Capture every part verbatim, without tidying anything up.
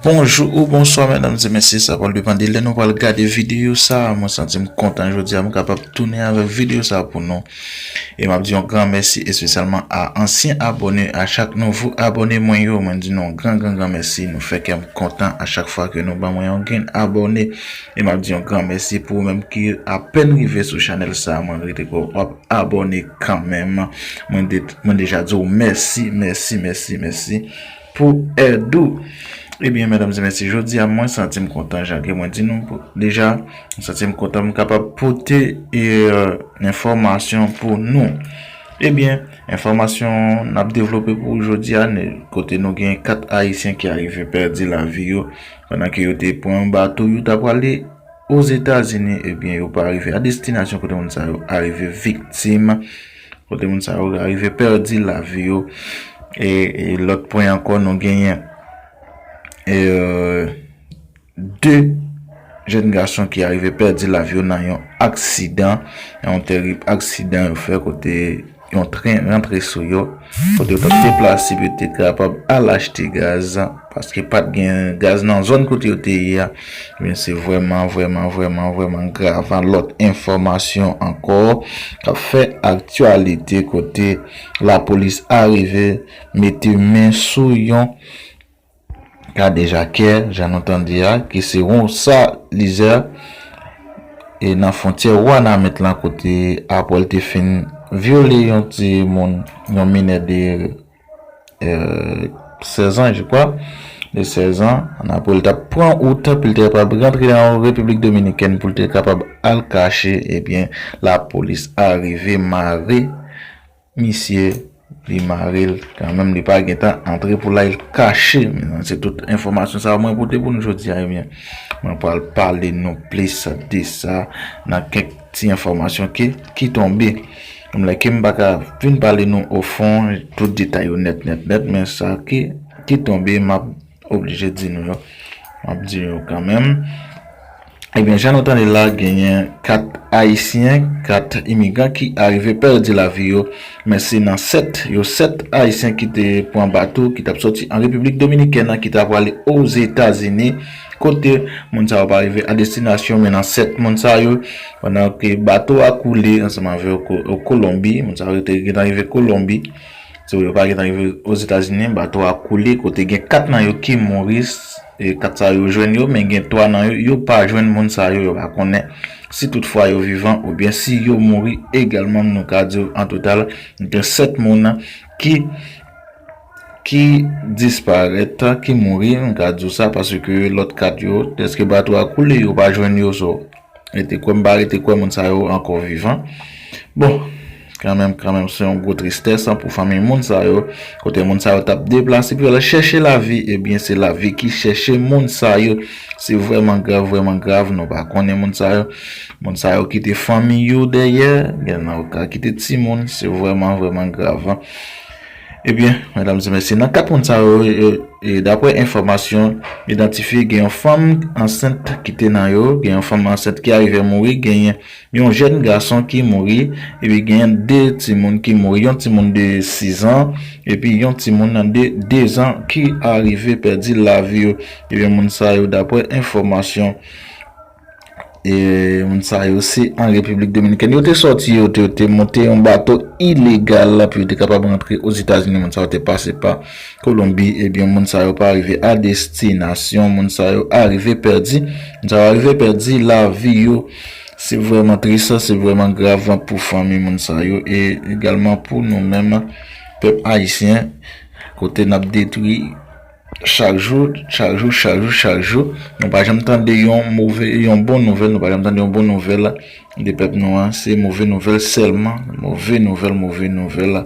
Bonjou ou bonswa, medam e mesye, sa pral depann de lè nou pral gade videyo sa a. Mwen santi m kontan jodi a, m kapab tounen avèk videyo sa a pou nou. E m ap di yon gran mèsi espesyalman a ansyen abòne, a chak nouvo abòne mwen yo. Mwen di nou yon gran, gran, gran mèsi. Nou fè kè m kontan a chak fwa ke nou ban mwen yon grenn abòne. E m ap di yon gran mèsi pou ou menm ki apèn rive sou chanèl sa a. Mwen rete kwè w ap abòne kanmenm. Mwen de-, mwen deja di w mèsi, mèsi, mèsi, mèsi pou èd ou. Ebyen, medam e mesye, jodi a mwen santi m kontan, jan ke mwen di nou pou, deja, mwen santi m kontan m kapab pote, e, enfòmasyon pou nou. Ebyen, enfòmasyon n ap devlope pou jodi a, ne-, kote nou gen kat Ayisyen ki arive pèdi lavi yo pandan ke yo te pran yon bato, yo t ap prale Ozetazini, ebyen, yo pa rive a destinasyon kote moun sa yo arive viktim, kote moun sa yo arive pèdi lavi yo. E, e lòt pwen ankò, nou genyen, e, de jèn gason ki arive pèdi lavi yo nan yon aksidan, yon terib aksidan yo fè kote yon tren rantre sou yo, kote yo t ap deplase pou yo te kapab al achte gaz, paske pa t gen gaz nan zòn kote yo te ye a. Men se vrèman, vrèman, vrèman, vrèman grav. Lòt enfòmasyon ankò k ap fè aktyalite kote lapolis arive mete men sou yon kadejakè, jan nou tande a, ki se Ronsa Lizè, e nan fwontyè Wanament lan, kote apre l te fin vyole yon ti moun, yon minè de, e, sèz an, je crois, de sèz an, apre l t ap pran wout pou l te kapab rantre nan Repiblik Dominikèn pou l te kapab al kache, ebyen, lapolis arive mare misye, li mare l kanmenm, li pa gentan antre pou l al kache. Men se tout enfòmasyon sa a mwen pote pou nou jodi a, ebyen, mwen pral pale nou plis de sa nan kèk ti enfòmasyon ki, ki tonbe. Menm lè ke m pa ka vin pale nou ofon tout detay yo nèt, nèt, nèt, men sa ki, ki tonbe, m ap oblije di nou yo. M ap di yo kanmenm. Ebyen, jan nou tande la, genyen kat Ayisyen, kat imigran ki arive pèdi lavi yo. Men se nan sèt, yo sèt Ayisyen ki te pran bato, ki t ap sòti an Repiblik Dominikèn nan, ki t ap prale Ozetazini, kote moun sa yo pa rive a destinasyon, men nan sèt moun sa yo, pandan ke bato a koule ansanm avè Ko-, Kolonbi, moun sa yo te gentan rive Kolonbi, so yo pa gentan rive Ozetazini, bato a koule, kote gen kat nan yo ki mouri, e kat sa yo jwenn yo, men gen twa nan yo, yo pa jwenn moun sa yo, yo pa konnen si toutfwa yo vivan oubyen si yo mouri egalman. Nou ka di w, an total, gen sèt moun ki, ki disparèt, ki mouri, nou ka di w sa, paske lòt kat yo, dèske bato a koule, yo pa jwenn yo, so, rete kwè, m pa rete kwè moun sa yo ankò vivan. Bon, kanmenm, kanmenm, se yon gwo tristès, an, pou fanmi moun sa yo. Kote moun sa yo t ap deplase pou yo al chèche lavi, ebyen, se lavi ki chèche moun sa yo. Se vrèman grav, vrèman grav, nou pa konnen moun sa yo. Moun sa yo kite fanmi yo dèyè, gen nan yo ka kite timoun, se vrèman, vrèman grav. Ebyen, medam e mesye, nan kat moun sa yo, e, e, daprè enfòmasyon idantifye, gen yon fanm ansent ki te nan yo, gen yon fanm ansent ki arive mouri, genyen yon jèn gason ki mouri, epi genyen de timoun ki mouri, yon timoun de sis an, epi yon timoun de de zan ki arive pèdi lavi yo. Ebyen, moun sa yo, daprè enfòmasyon, e moun sa yo se an Repiblik Dominikèn. Yo te sòti, yo te, yo te monte yon bato ilegal pou yo te kapab rantre Ozetazini. Moun sa yo te pase pa Kolonbi. Ebyen, moun sa yo pa rive a destinasyon. Moun sa yo arive pèdi. Moun sa yo arive pèdi lavi yo. Se vrèman tris, se vrèman grav pou fanmi moun sa yo e egalman pou nou menm, pèp ayisyen, kote n ap detwi chak jou, chak jou, chak jou, chak jou. Nou pa janm tande yon move, yon bon nouvèl, nou pa janm tande yon bon nouvèl de pèp nou an. Se move nouvèl sèlman, move nouvèl, move nouvèl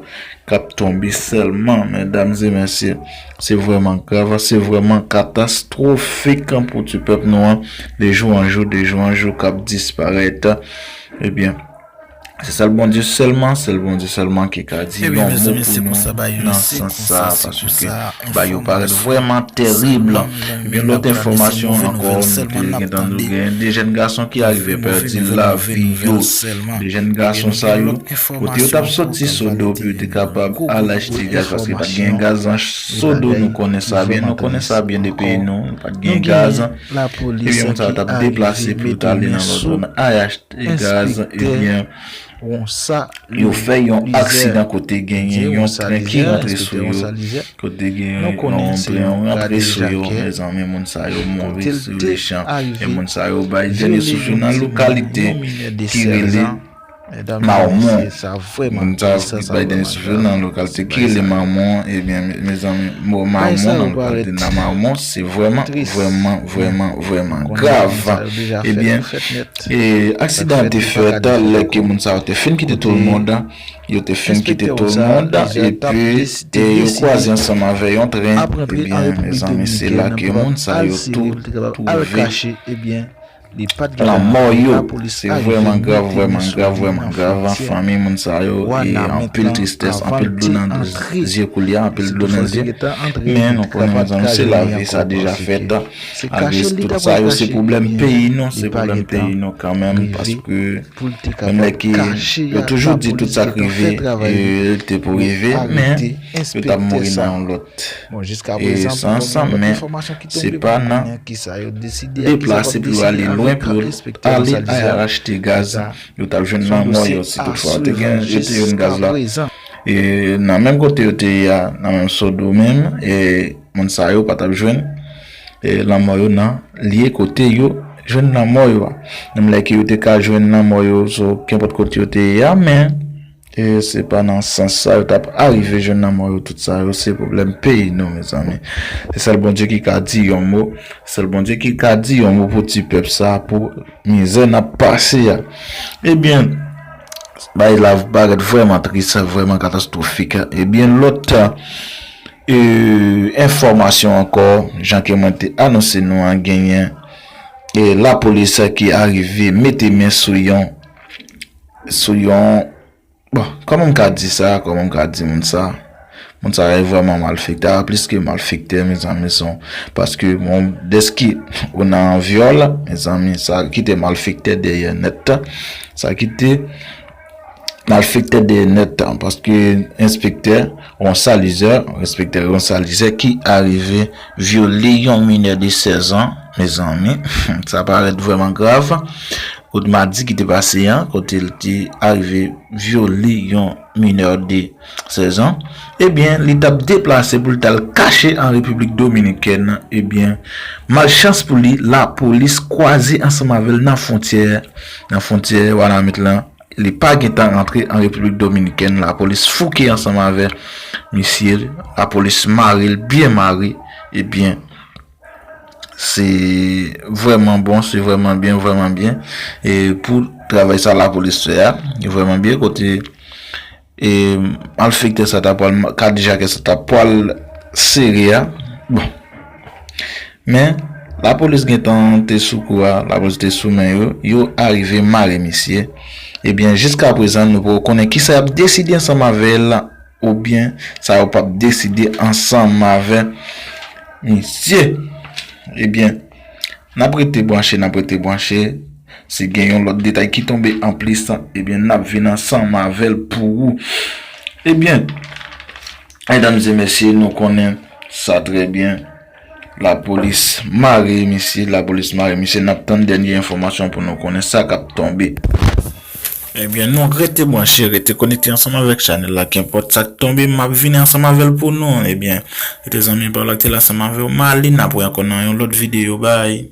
k ap tonbe sèlman, medam e mesye. Se vrèman grav, se vrèman katastwofik pou ti pèp nou an, de jou an jou, de jou an jou k ap disparèt. Ebyen, Se sèl Bondye sèlman, sèl Bondye sèlman ki ka di yon mo pou nou nan sans sa, paske bagay yo parèt vrèman tèrib. Ebyen, lòt enfòmasyon ankò, nou te gentan nou gen de jèn gason ki arive pèdi lavi yo. De jèn gason sa yo, kote yo t ap soti Sodo pou yo te kapab al achte gaz, paske pa t gen gaz nan Sodo, nou konnen sa byen, nou konnen sa byen de peyi nou, pa t gen gaz. Ebyen, moun sa yo t ap deplase pou yo t ale nan lòt zòn, al achte gaz, ebyen, yo fè yon aksidan kote genyen yon tren ki rantre sou yo, kote genyen yon tren rantre sou yo, mezanmi, moun sa yo mouri sou lechan, e moun sa yo bay dènye souf yo nan lokalite ki rele Mawmon. Moun sa yo bay dènye souf yo nan lokalite ki rele Mawmon, ebyen, mezanmi, Mawmon, nan lokalite nan Mawmon, se vrèman, vrèman, vrèman, vrèman grav. Ebyen, e aksidan an te fèt lè ke moun sa yo te fin kite tout moun, yo te fin kite tout moun, epi e yo kwaze ansanm avè yon tren. Ebyen, mezanmi, se la ke moun sa yo tou twouve lanmò yo. Se vrèman grav, vrèman grav, vrèman grav. Fanmi moun sa yo, e anpil tristès, anpil dlo nan zye koulye a, anpil dlo nan zye. Men nou konnen, mezanmi, se lavi, sa deja fèt. Malgre tout sa yo, se pwoblèm peyi nou, se pwoblèm peyi nou kanmenm, paske menm lè ke yo toujou di tout sa k rive, e, te pou rive, men yo t ap mouri nan yon lòt e sans, men se pa nan deplase pou yo ale lwen pou yo ale achte gaz, yo t ap jwenn lanmò yo si toutfwa yo te gen, yo te jwenn gaz la. E nan menm kote yo te ye a, nan menm Sodo menm, e moun sa yo pa t ap jwenn e lanmò yo nan lye kote yo jwenn lanmò yo a. Menm lè ke yo te ka jwenn lanmò yo sou kenpòt kote yo te ye a, men e se pa nan sans sa yo t ap arive jwenn lanmò yo, tout sa yo, se pwoblèm peyi nou, mezanmi. Se sèl Bondye ki ka di yon mo, sèl Bondye ki ka di yon mo pou ti pèp sa, pou mizè n ap pase a. Ebyen, bagay la parèt vrèman tris, vrèman katastwofik. Ebyen, lòt e, enfòmasyon ankò, jan ke mwen te anonse nou an, genyen e lapolis ki arive mete men sou yon, sou yon, bon, kòman m ka di sa, kòman m ka di moun sa? Moun sa yo vrèman malfektè, a plis ke malfektè, mezanmi, son, paske, bon, dèske ou nan vyòl, mezanmi, sa kite malfektè dèyè nèt, sa kite malfektè dèyè nèt, paske enspektè Ronsalizè, enspektè Ronsalizè ki arive vyole yon minè de sèz an, mezanmi, sa parèt vrèman grav. Kot madi ki te pase an, kote l te arive vyole yon minè de sèz an, ebyen, li t ap deplase pou l t al kache an Repiblik Dominikèn, ebyen, malchans pou li, lapolis kwaze ansanm avè l nan fwontyè, nan fwontyè Wanament lan, li pa gentan rantre an Repiblik Dominikèn, lapolis fouke ansanm avè misye, lapolis mare l byen mare, ebyen, se vrèman bon, se vrèman byen, vrèman byen. E pou travay sa lapolis fè a, li vrèman byen, kote e malfektè sa ta pral, kadejake sa ta pral sere a. Bon. Men, lapolis gentan te sou kou a, lapolis te sou men yo, yo arive mare misye. Ebyen, jiska prezan, nou poko konnen kisa y ap deside ansanm avè l, oubyen sa yo p ap deside ansanm avè misye. Ebyen, n ap rete branche, n ap rete branche. Si gen yon lòt detay ki tonbe anplis, ebyen, n ap vin ansanm avè l pou ou. Ebyen, medam e mesye, nou konnen sa trè byen. Lapolis mare misye, lapolis mare misye, n ap tann dènye enfòmasyon pou nou konnen sa k ap tonbe. Ebyen, nou rete branche, rete konekte ansanm avèk chanèl la. Kenpòt sa k tonbe, m ap vini ansanm avè l pou nou. Ebyen, rete zanmi pa w la ki te la ansanm avè w. Mali, n ap wè ankò nan yon lòt videyo. Bay.